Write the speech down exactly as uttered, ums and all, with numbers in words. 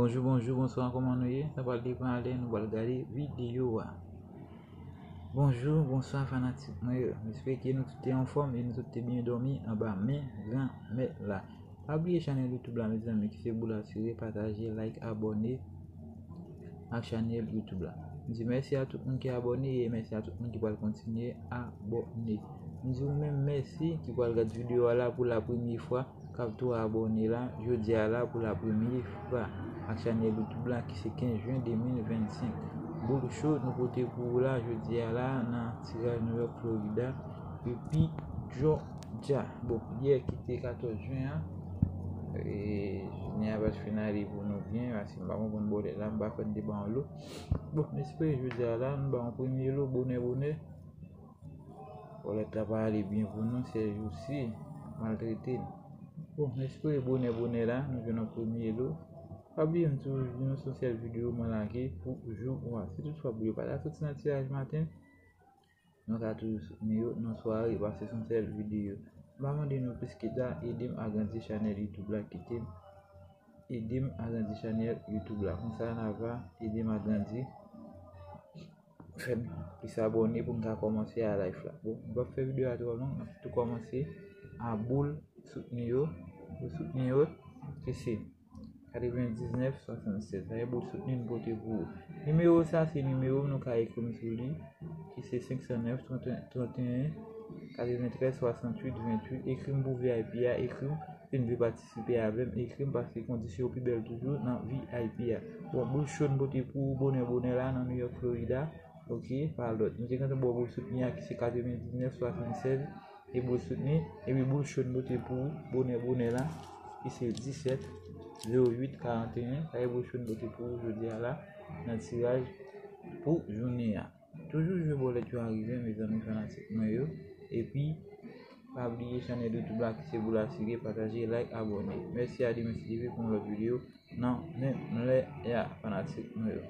Bonjou, bonjou, bonswa, kòman nou ye? Sa pral depann lè nou pral gade videyo a. Bonjou, bonswa fanatik mwen yo. M espere ke nou tout te anfòm e nou tout te byen dòmi anba men Granmèt la. Pa bliye chanèl YouTube la, mezanmi, ki se Boul Asire, pataje, like, abòne ak chanèl YouTube la. M di mèsi a tout moun ki abòne e mèsi a tout moun ki pral kontinye abòne. M di ou menm mèsi ki pral gad videyo a la pou la premye fwa, k ap tou abòne la, jodi a la pou la premye fwa ak chanèl YouTube la ki se kenz jen de mil vennsenk. Boul cho nou pote pou ou la jodi a la nan tiraj New York, Florida, epi Georgia. Bon, yè ki te katòz jen an, e, jounen an pa t fin ale pou nou byen, paske m pa konprann bòlèt la, m pa kwè n te ba yon lo. Bon, m espere jodi a la, nou ba yon premye lo, bonè, bonè. Bòlèt la pa ale byen pou nou, sèjousi, maltrete n. Bon, m espere bonè, bonè la, nou jwenn yon premye lo. Pa bliye m toujou di nou se yon sèl videyo mwen lage pou jou a. Si toutfwa videyo pa ta soti nan tiraj maten, nou ka toujou soutni yo nan sware, paske se yon sèl videyo. M pa mande nou plis ke sa, ede m agrandi chanèl YouTube la, kite m. Ede m agrandi chanèl YouTube la. Konsa, n a va ede m agrandi, fè m plis abòne pou m ka kòmanse a live la. Bon, m p ap fè videyo a twò long, m ap tou kòmanse a boul soutni yo. Boul soutni yo, ki se katrevendiznèf swasannsèz. Sa e boul soutni n pote pou ou. Nimewo sa, se nimewo m, nou ka ekri m sou li, ki se senk san nèf, trant e en, katreventrèz, swasantuit, venntuit. Ekri m pou V I P a, ekri m si n vle patisipe avè m, ekri m, paske kondisyon yo pi bèl toujou nan V I P a. Bon, boul cho n pote pou ou, bonè, bonè la, nan New York, Florida. Ok, pa lòt. Nou te gentan ba w boul soutni a ki se katrevendiznèf swasannsèz, e boul soutni, epi boul cho n pote pou ou, bonè, bonè la, ki se disèt zewo uit karanteyen. Sa e boul cho n pote pou ou jodi a la, nan tiraj pou jounen an. Toujou jwe bòlèt yo a rive, mezanmi fanatik mwen yo. Epi, pa bliye chanèl YouTube la ki se Boul Asire, pataje, like, abòne. Mèsi a Demen T V pou yon lòt videyo nan menm lè a, fanatik mwen yo.